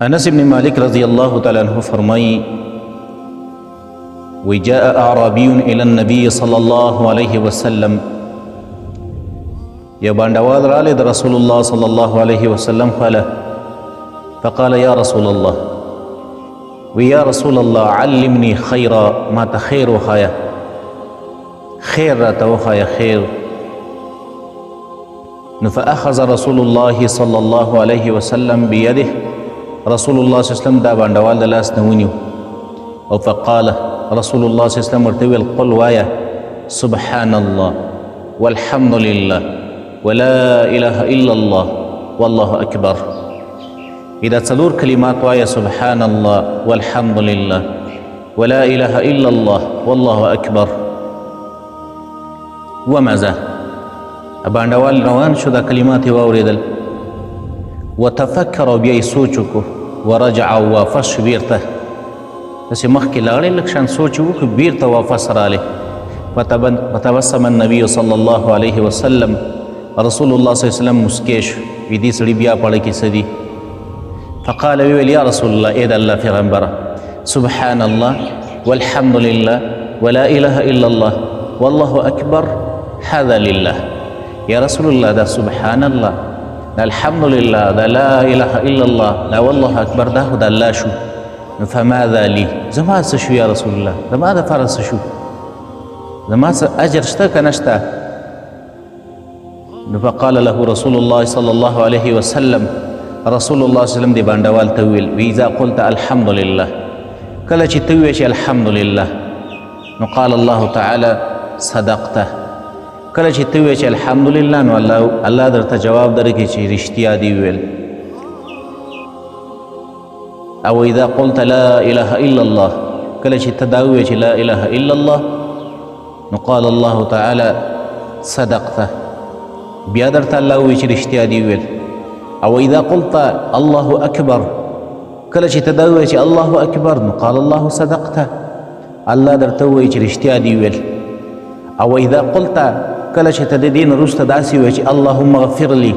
انس بن مالک رضی الله تعالی عنہ فرمایي، وجاء اعرابي الى النبي صلى الله عليه وسلم، یو بانډوال رالی د رسول الله صلی الله علیه وسلم خواله. فقال یا رسول الله، وی یا رسول الله، علمني خیرا، ما ته خیر وښایه، خیر راته وښایه، خیر. نو فأخذ رسول الله صلی الله علیه وسلم بيده، رسول الله صلی الله علیه وسلم دا بانډوال د لاس نه ونیو او فقال، رسول الله صلی الله علیه وسلم ورته ویل، قل، وایه، سبحان الله والحمد لله ولا اله الا الله والله اکبر. دا څلور کلمات وایه، سبحان الله والحمد لله ولا اله الا الله والله اکبر. ومزه بانډوال روان شو، دا کلمات یې واورېدل، وتفکر، او بیا یې سوچ وکړو، ورجع، او واپس شو بیرته. داسې مخکې لاړې، لږ شان سوچ یې وکړو، بیرته واپس راغلی. فتبسم النبي صلی الله علیه وسلم، رسول الله صلی الله علیه وسلم مسکی شو، وی دې سړي بیا په اړه کې څه دي؟ فقال، ویل، یا رسول الله، ای د الله پیغمبره، سبحان الله والحمد لله ولا اله الا الله والله اکبر هذا لله. یا رسول الله، دا سبحان الله، دا الحمد لله، دا لا اله الا الله، دا والله اکبر، دا خو د الله شو، نو فماذا لي؟ زما څه شو؟ یا رسول الله، زما دپاره څه شو؟ زما څه اجر شته که نشته؟ نو فقال له رسول الله صلی الله علیه وسلم، رسول الله صلی الله علیه وسلم دی بانډوال ته وویل، اذا قلت الحمد لله، کله چې ته ووایې چې الحمد لله، نو قال الله تعالی صدقته. کله چې ته ووایې چې الحمد لله، نو الله درته جواب درکړي چې رښتیا دی وویل. او اذا قلت لا اله الا الله، کله چې ته دا ووایې چې لا اله الا الله، نو قال الله تعالی صدقته، بیا درته الله ووایي چې رښتیا دی وویل. او اذا قلت الله اکبر، کله چې ته دا ووایې چې الله اکبر، نو قال الله صدقته، الله درته ووایي چې رښتیا دی وویل. او اذا قلت، کله چې ته د دې نه وروسته داسې ووایې چې اللهم اغفر لي،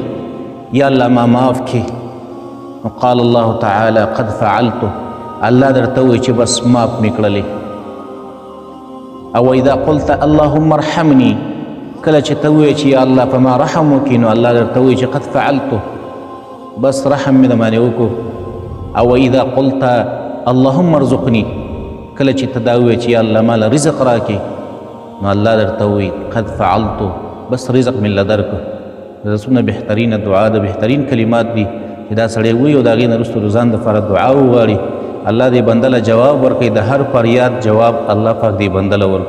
یا الله ما معاف کړي، نو قال الله تعالی قد فعلت، الله درته ووایي چې بس معاف مې کړلې. او اذا قلت اللهم ارحمني، کله چې ته ووایې چې یا الله په ما رحم وکړي، نو الله درته ووایي چې قد فعلت، بس رحم مې د باندې وکړو. او اذا قلت اللهم ارزقني، کله چې ته دا ووایې چې یا الله ما له رزق راکړي، نو الله درته ووایي قد فعلت، بس رزق مې له درکړو. دا څومره بهترینه دعا ده، بهترین کلمات دي چې دا سړی وایي او د هغې نه وروسته د ځان دپاره دعا وغواړي، الله دې بنده له جواب ورکوي. د هر فریاد جواب الله پاک دې بنده له ورکوي.